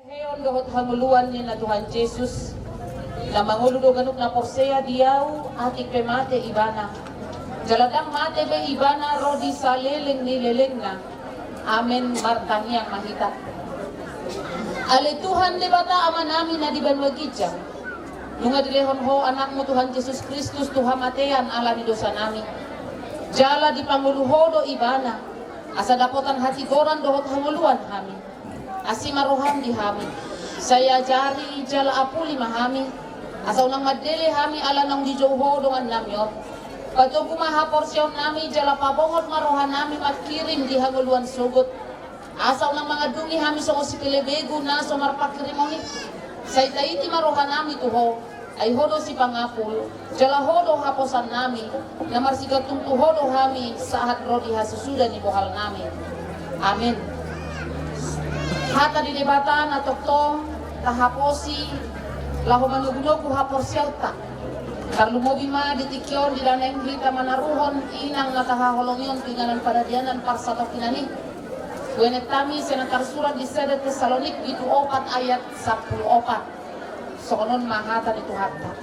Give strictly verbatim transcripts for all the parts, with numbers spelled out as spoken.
Heheon dohot hangoluan ni na Tuhan Jesus, na mangolu do ganup na porsea di Ahu, atik pe mate ibana. Jala ndang mate be ibana ro di saleleng ni lelengna. Amen. Martangiang ma hita. Ale Tuhan Debata Amanami na di banua ginjang, nunga dilehon Ho Anakmu Tuhan Jesus Kristus tu hamatean ala ni dosanami. Jala dipangolu Ho do ibana, asa dapotan hatigoran dohot hangoluan hami. Asi ma roham di hami. Sai ajari jala apuli ma hami, asa unang mandele hami ala naung dijou Ho dongannami on. Patogu ma haporseaonnami jala pabongot ma rohanami mangkirim di hangoluan sogot. Asa unang mangandungi hami songon sipelebegu na so marpangkirimon i. Sai taiti ma rohanami tu Ho. Ai Ho do sipangapul, jala Ho do haposannami, na marsigantung tu Ho do hami sahat ro di hasusuda ni bohalnami. Amen. Hata ni Debata na tongtong tahaposi laho manogunogu haporseaonta. Tarlumobi ma di tingki on di na naeng hita manaruhon inang na tahaholongi on tu inganan paradianan parsatongkinan i. Buenetami sian na tarsurat di sada Tesalonik bindu opat ayat sampulu opat. Songon on ma hata ni Tuhanta.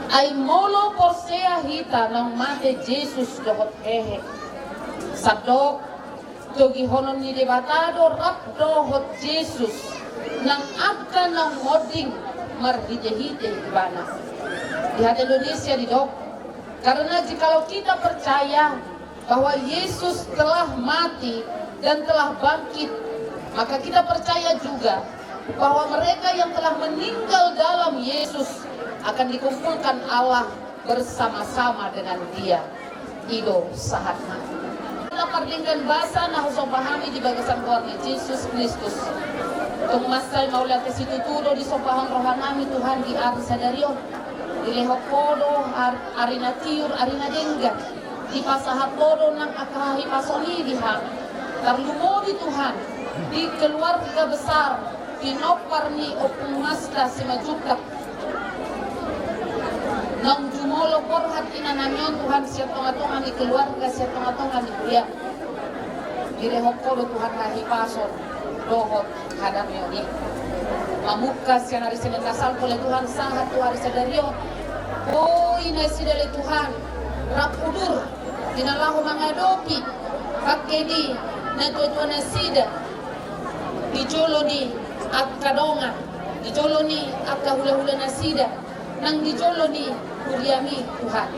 Ai molo porsea hita naung mate Jesus dohot hehe, sandok togihonon ni Debata do rap dohot Jesus nang angka naung monding marhitehite ibana. Di hata Indonesia didok, karena jikalau kita percaya bahwa Yesus telah mati dan telah bangkit, maka kita percaya juga bahwa mereka yang telah meninggal dalam Yesus akan dikumpulkan Allah bersama-sama dengan Dia. I do sahatna. Ala pardenggan basa na husomba hami di bagasan goar ni Jesus Kristus, tung mansai mauliate situtu do disombahon rohanami Tuhan di ari sadari on. Dilehon Ho do ar-, ari na tiur, ari na denggan. Dipasahat Ho do nang angka hahipason i di hami. Tarlumobi Tuhan di keluarga besar pinompar ni Ompung Masta Simanjuntak. Naung jumolo borhat inanami on Tuhan sian tongatonga ni keluarga, sian tongatonga ni huria. Dilehon Ho do Tuhan hahipason dohot hadameon i. Mamungka sian ari Senin na salpu ale Tuhan sahat tu ari sadari on. Boi nasida ale Tuhan rap udur di na laho mangadopi pangke di natuatua nasida, di jolo ni angka dongan, di jolo ni angka hulahula nasida, nang di jolo ni huriami Tuhan.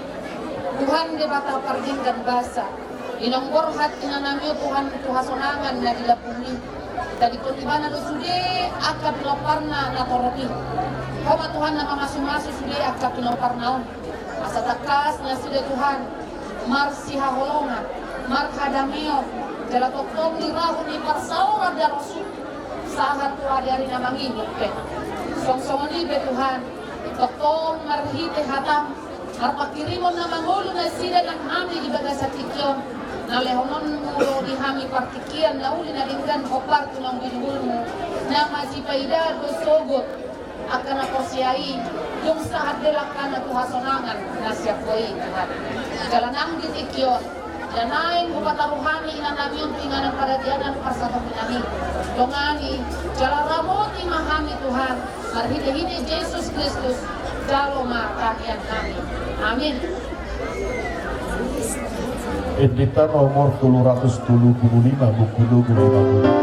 Tuhan Debata pardenggan basa, di naung borhat inanami on Tuhan tu hasonangan na di lambungmi. Tadingkon ibana do sude angka pinomparna na torop i. Ho ma Tuhan na mamasumasu sude angka pinomparna on. Asa tangkas nasida Tuhan marsihaholongan, marhadameon, jala tongtong di rahu ni parsaoran darosu sahat tu ari-ari na mangihut pe. Songon i pe Tuhan, tongtong marhite hatam, marpangkirimon na mangolu nasida nang hami di bagasan tingki on, na lehononmu do di hami partingkian na uli na denggan hombar tu naung binomu na masipaidaan do sogot angka na porsea i, dung sahat be langkana tu hasonangan na sian Ho i Tuhan. Jala nang di tingki on, na naeng hupataruhon hami inanami on tu inganan paradianan parsatongkinan i, dongani jala ramoti ma hami Tuhan, marhitehite Jesus Kristus, jalo ma tangiang nami. Amin. Endenta nomor tolu ratus tolu pulu lima, buku dua pulu lima.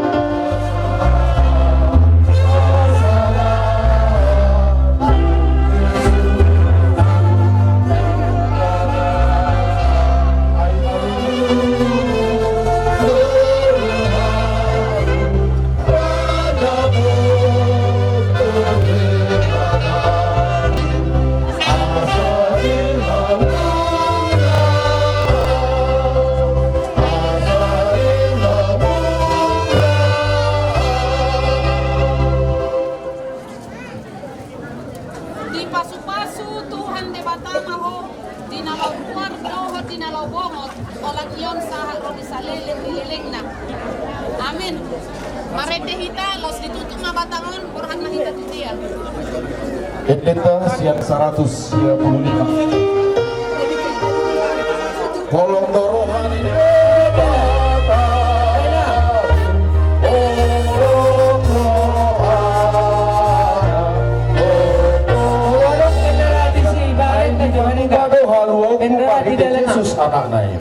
Dipasupasu Tuhan Debata ma ho di na laho ruar dohot di na laho bongot, olat ni on sahat ro di saleleng ni lelengna. Amin. Marende hita, laos ditutup ma batang on, borhatna hita tu dia. Endenta sian saratus sia pulu lima. Holong do roha ni Debata. Holong do roha Anakna i.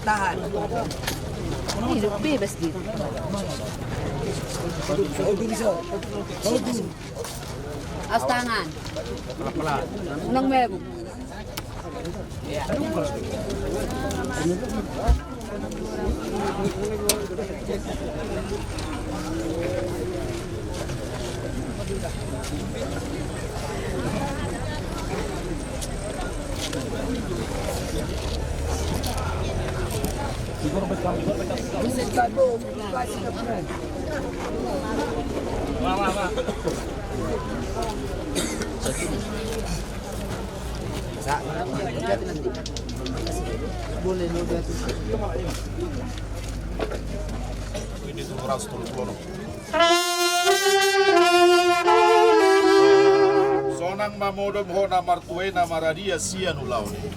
Tahan. Ini bebas dia. Awas tangan. Unang mabuk. Sonang ma modom ho na martua i na maradia sian ulaon i.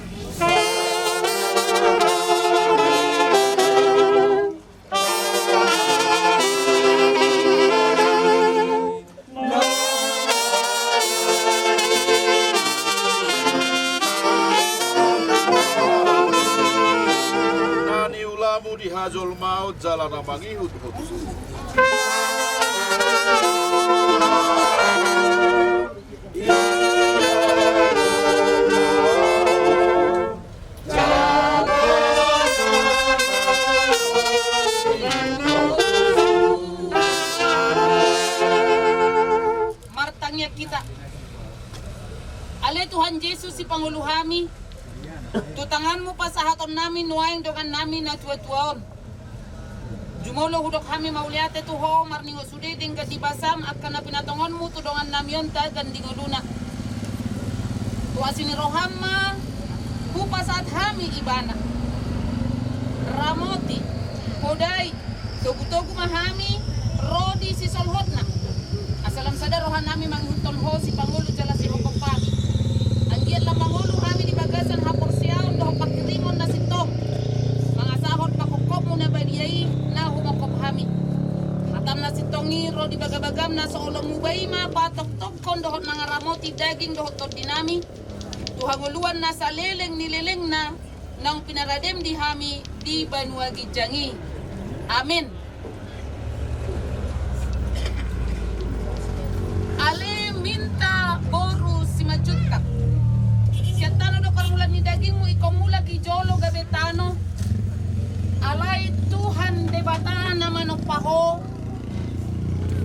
Na niulamu di hajolmaon jala na mangihuthut. Martangiang hita. Ale Tuhan Jesus, sipangolu hami, tu tanganmu pasahatonnami nuaeng dongannami na tuatua on. Jumolo hudok hami mauliate tu ho marningot sude denggan ni basam angka na pinatongonmu tu dongannami on tagan di ngoluna. Tu asi ni roham ma hupasahat hami ibana. Ramoti, podai, togutogu ma hami ro di sisolhotna. Asa lam sada rohanami mangihuthon ho sipangolu jala sihophop hami. Anggiat lam mangolu hami di bagasan haporseaon dohot panghirimon na sintong, mangasahon panghophopmu na badia i na humhophop hami. Hatam na sintong i ro di bagabagam na so olomu, bai ma patoktokhon dohot mangaramoti daging dohot tondinami tu hangoluan na saleleng ni lelengna naung pinaradem di hami di banua ginjang i. Amen. Ale minta boru Simanjuntak, sian tano do parmulaan ni dagingmu, ingkon mulak i jolo gabe tano. Alai Tuhan Debata na manompa ho,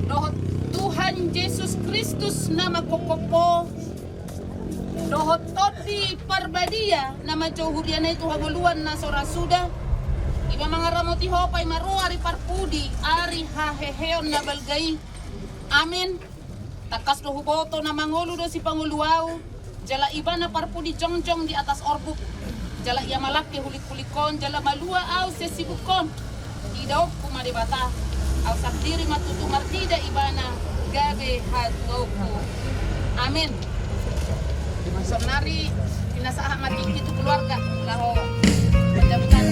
dohot Tuhan Jesus Kristus na manghophop ho, dohot Tondi Parbadia na manjou huriana i tu hangoluan na so ra suda, i ma mangaramoti ho paima ro ari parpudi, ari haheheon na balga i. Amen. Tangkas do huboto na mangolu do sipangolu ahu, jala ibana parpudi jongjong di atas orbuk, jala ia malangke hulikhulik on, jala malua ahu sian sibuk on. Idaonku ma Debata. Au sandiri ma tutu marnida ibana gabe hatuaonku. Amin. Saonari, pinasahat ma tingki tu keluarga laho panjabutan.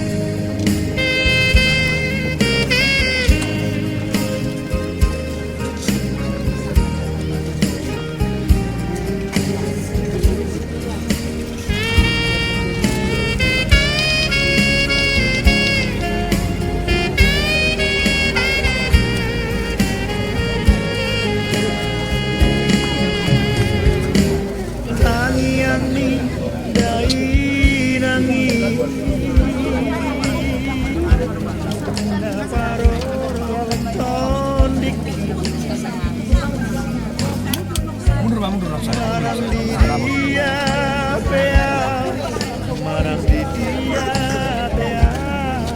Tangiang ni dainang i na parorot tondingki. Mundur, Bang, mundur, Bang. Manang di dia pe ahu, manang di dia pe ahu.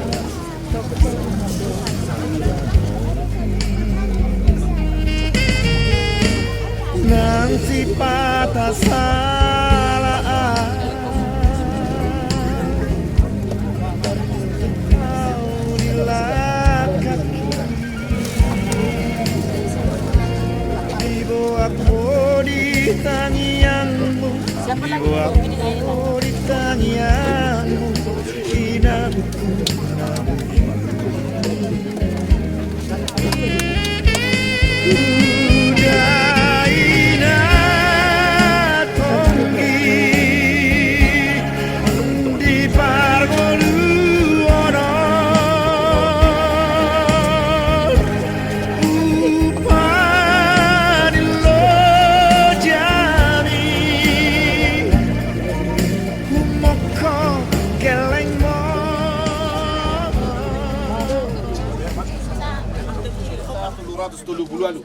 Nang sipata sala ahu, ahu dilangkaki. Diboan ho di tangiangmu, diboan ho di tangiangmu, inang. Dainang tonggi di parngoluon on. Upa ni lojami, humongkop gellengmon. Tolu ratus tolu pulu ualu.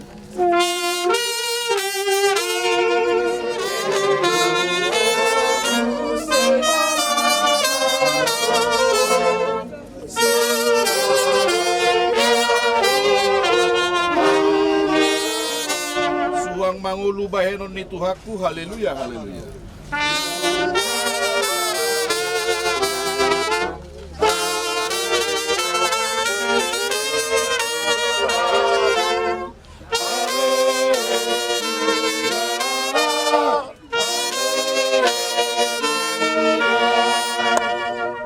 Suang mangolu bahenon ni Tuhanku, haleluya, haleluya.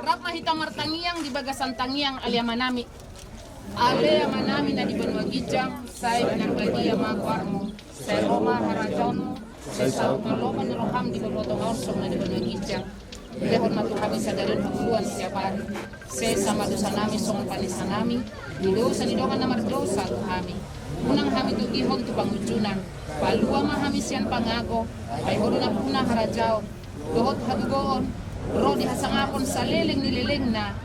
Rap ma hita martangiang di bagasan tangiang Ale Amanami. Ale Amanami na di banua ginjang, sai pinarbadia ma goarmu, sai ro ma harajaonmu, sai saut ma lomo ni roham di banua tonga on songon na di banua ginjang. Lehon ma tu hami sadari on hangoluan siapari. Sesa ma dosanami songon panesanami di dosa ni dongan na mardosa tu hami. Unang hami togihon tu pangunjunan. Palua ma hami sian pangago. Ai Ho do nampuna harajaon dohot hagogoon, ro di hasangapon saleleng ni lelengna.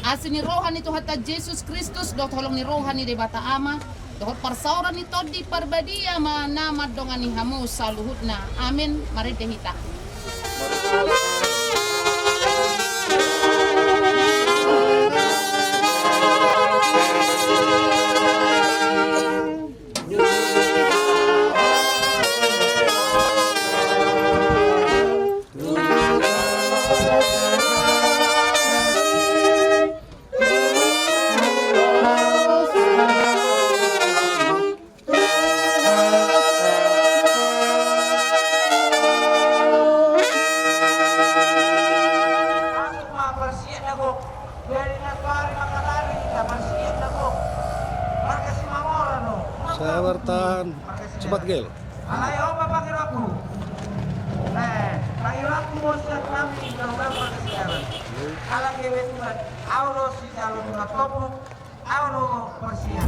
Asi ni roha ni Tuhanta Jesus Kristus dohot holong ni roha ni Debata Ama dohot parsaoran ni Tondi Parbadia ma na mandongani hamu saluhutna. Amen. Marende hita. Saya bertahan. Cepat, Gel. Alai on ma pangidoanku. Eh, pangidoanku ma sian hami na hudang markasiaran. Ala kebetulan, ahu do sijalo ni matopu, ahu do parsiap.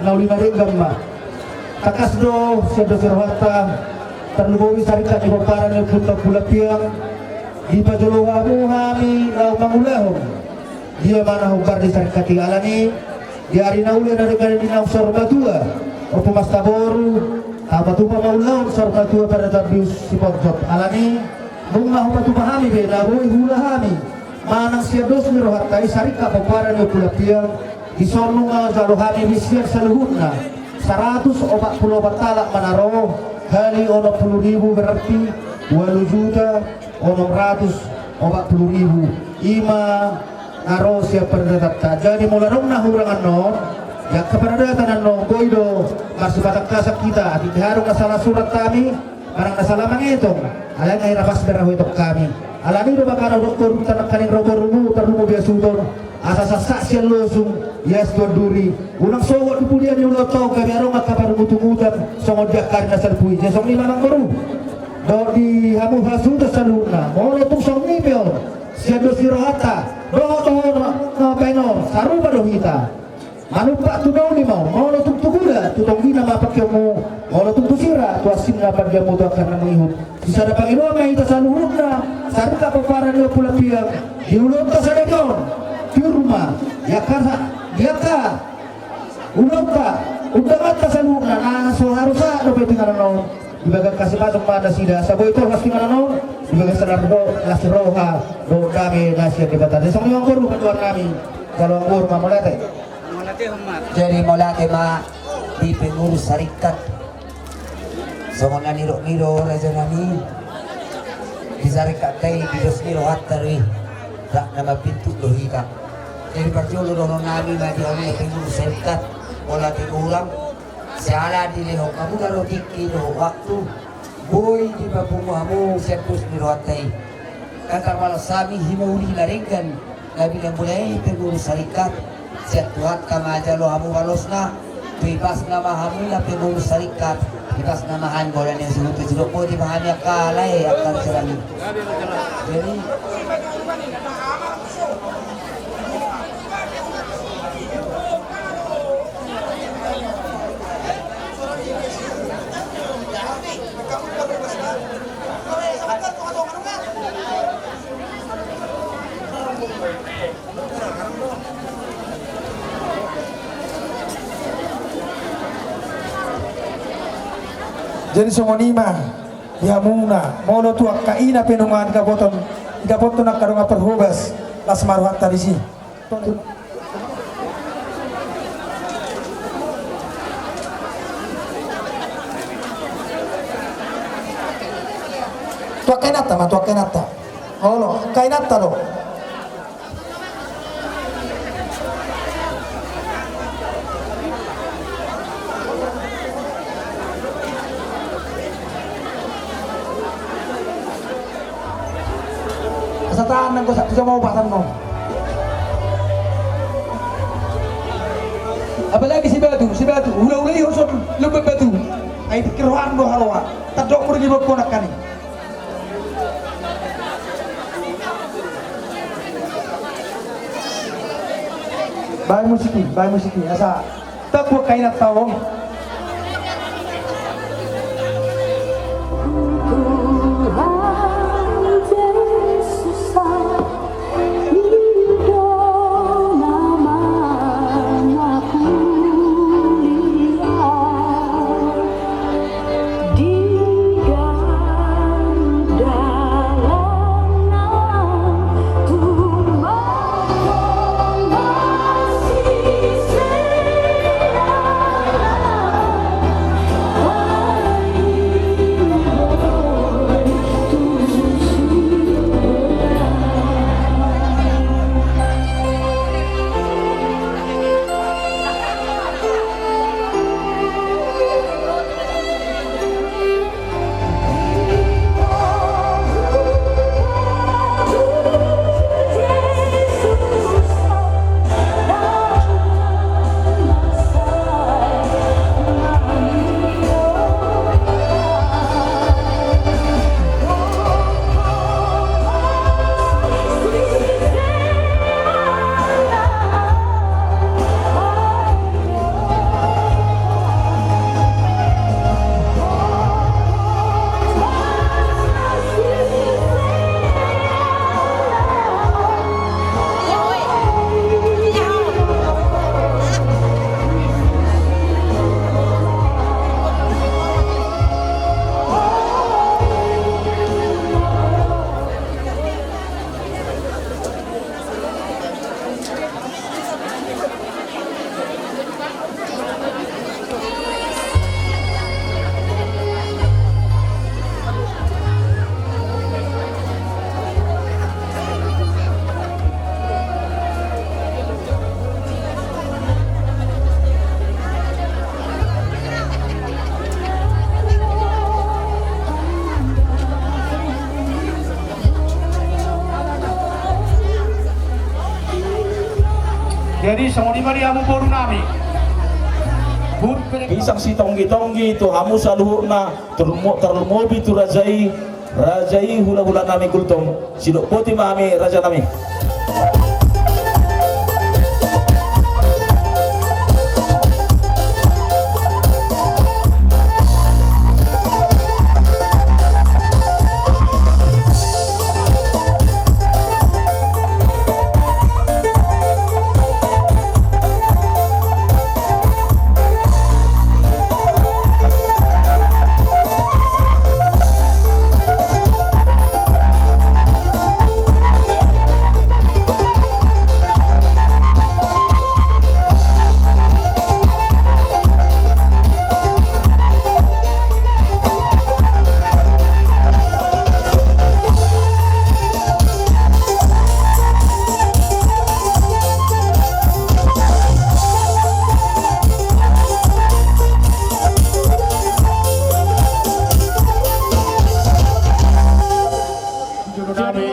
Na uli na denggan ma. Tangkas do sian dos ni rohanta, tarlumobi sarikat ni pomparan ni Ompunta Ompu Lampiang, dipajolo hamu hami laho mangulahon. Dia ma na hombar ni sarikat i? Alani di ari na uli na denggan i naung saur matua, Ompu Masta Boru, tapatupa ma ulaon saur matua Paradaton Bius Siponjot. Alani nunga hupatupa hami be na boi huula hami manang sian dos ni rohanta i sarikat pomparan ni Ompu Lampiang. Dison nunga jalo hami be sian saluhutna. Saratus opat pulu opat halak ma na ro, hali onom pulu ribu, berarti ualu juta onom ratus opat pulu ribu. I ma na ro sian paradatanta. Jadi molo adong na hurang annon, di angka paradatan annon, boi do marsipatangkasan hita. Atik pe adong na sala surat hami, manang na sala mangetong, alai nga hira pas berahu etong hami. Alani do mangkana dok boru tanang kaning ro borumu tarlumobi hasuhuton, asa saksak sian losung, ias tuan duri. Unang sogot di pudian ni ulaonta on gabe adong angka parungutungutan songon di angka ari na salpu i. Jadi songon i ma amangboru dohot di hamu hasuhuton saluhutna, molo tung songon i pe on sian dos ni rohanta dohot dohot na baen on, sarupa do hita. Manumpak tu nauli ma on, molo tung tu gula tu tonggina ma pangkeonmu, molo tung tu sira tu asingna pandianmu tu angka na mangihut. Sisada pangidoan ma hita saluhutna sarikat pomparan ni Ompu Lampiang di ulaonta sadari on. Tiur ma di angka, di angka ulaonta, undanganta saluhutna na so haru sahat dope tu inganan on. Di bagas hasipason ma nasida, asa boi tolhas tu inganan on di bagas las ro-, las roha dohot dame na sian Debata. Jadi songon i ma amangboru pandohan nami. Jalo amangboru ma, mauliate. Jadi mauliate ma di pengurus sarikat. Songon na nidok ni do raja nami, di sarikatta i, di dos ni rohanta do i, rap na mambintuk do hita. Jadi parjolo dohonon nami ma di hamu na pengurus sarikat, molo ate hurang, siala dilehon hamu na ro tingki dohot waktu, boi dipapungu hamu sian dos ni rohanta i. Nga tarbalos hami himo uli na denggan na binamuna i pengurus sarikat, sian Tuhanta ma jalo hamu balosna. Tu ipasna ma hamu na pengurus sarikat, ipasna ma hami, molo na suhut sidok boti ma hami angka lae angka sirangi. Jadi Jadi songon i ma di hamuna, molo tu angka ina pe nunga didapothon, didapothon angka dongan parhobas, las ma rohanta disi. Tu angka inanta ma, tu angka inanta. Olo, angka inanta do. Asa tahan nanggo satu sama opat tano. Apalagi si Batu, si Batu, hula-hula i hosot lumban Batu. Ai pikir rohang do haroa. Tadok mur di bokon angka ni. Baen musik i, baen musik i, asa. Tabuat kainat tawong. Jadi songon i ma di hamu boru nami. Hut pe- Pisang sitonggi-tonggi tu hamu saluhutna, terlumo-, terlumobi tu raja i, raja i hula-hula nami Gultom. Sidok boti ma hami raja nami. Nami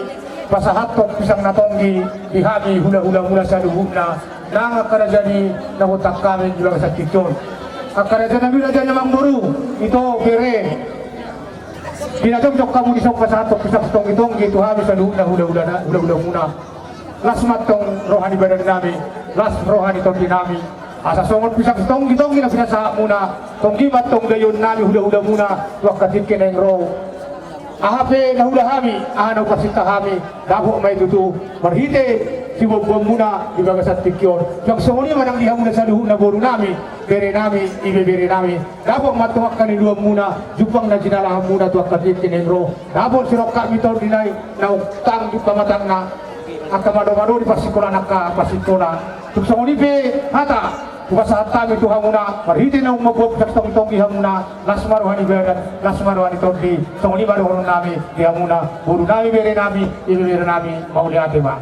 pasahathon pisang na tonggi di hami hula-hula muna saluhutna, nang angka raja ni na botak hami di bagasan tingki on. Angka raja nami, raja ni amangboru, ito bere. Di na jongjong hamu dison pasahathon pisang sitonggi-tonggi tu hami saluhutna hula-hula na, hula-hula muna. Las ma antong roha ni badan nami, las roha ni tondi nami. Asa songon pisang sitonggi-tonggi na pinasahat muna, tonggi ma antong daion nami hula-hula muna tu angka tingki naeng ro. Aha pe na huula hami, aha na huparsinta hami, dapot ma i tutu marhite siboanboan muna di bagasan tingki on. Jang songon i ma nang di hamuna saluhutna boru nami, bere nami, ibebere nami. Dapot ma antong angka niluan muna, jumpang na jinalahan muna tu angka tingki naeng ro. Dapot sirongkap ni tondi nai, naung tang di pamatangna. Angka madao-madao di parsikolaan angka parsikola. Tung songon i pe hata hupasahat hami tu hamuna, marhite naung mamboan pisang sitonggi-tonggi hamuna, las ma roha ni badan, las ma roha ni tondi. Songon i ma dohonon nami di hamuna, boru nami, bere nami, ibebere nami, mauliate ma.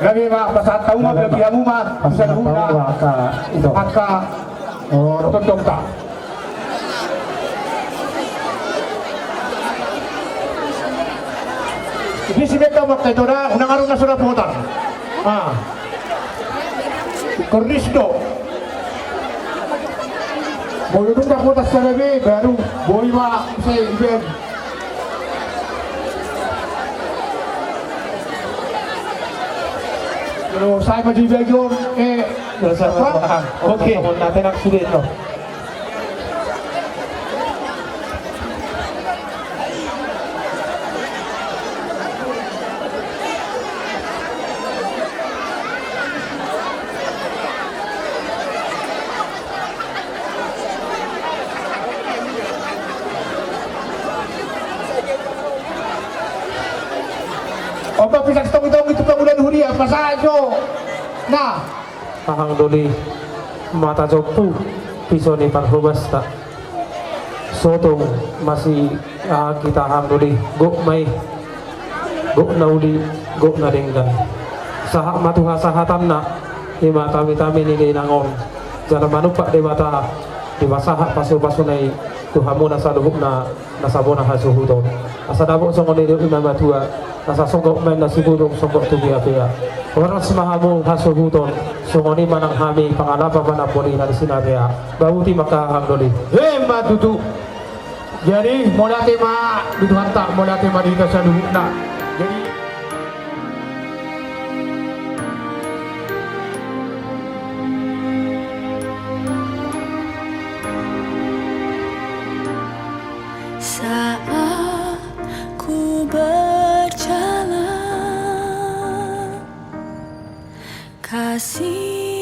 Gabe ma, pasahat hamu ma, bagi hamu ma, pasahat hamu ma, angka, angka tondongta. Di si beta maka itu dah, unang arung na so dapotan. Ah. Keris do. Molo dung dapotan sada be, baru boi ma, sai, ibagi. Molo sai ma dibagi on, eh, oke. Molo na tenang sude, no. Opa pisang sitonggi-tonggi tu pangula ni huria, pasahat jo. Nah. Hahang doli, mata jompu, piso ni parhobasta. Sotung masi, ah, hita hahang doli, gok ma i, gok na uli, gok na denggan. Sahat ma tu hasahatanna, i ma tami-tami ni inang on. Jala manumpak Debata, dipasahat pasu-pasuna i tu hamuna saluhutna na sabona hasuhuton. Asa dapot songon nidok ni na matua, na sasonggop ma inna sibulung, songgop tu pea-pea. Horas ma hamu hasuhuton, songon i ma nang hami pangalapa panamboli na di Sinarea. Boti ma hahang doli. Emma tutu. Jadi, mauliate ma di Tuhanta, mauliate ma di hita saluhutna. Jadi, Saat ku berjalan, kasih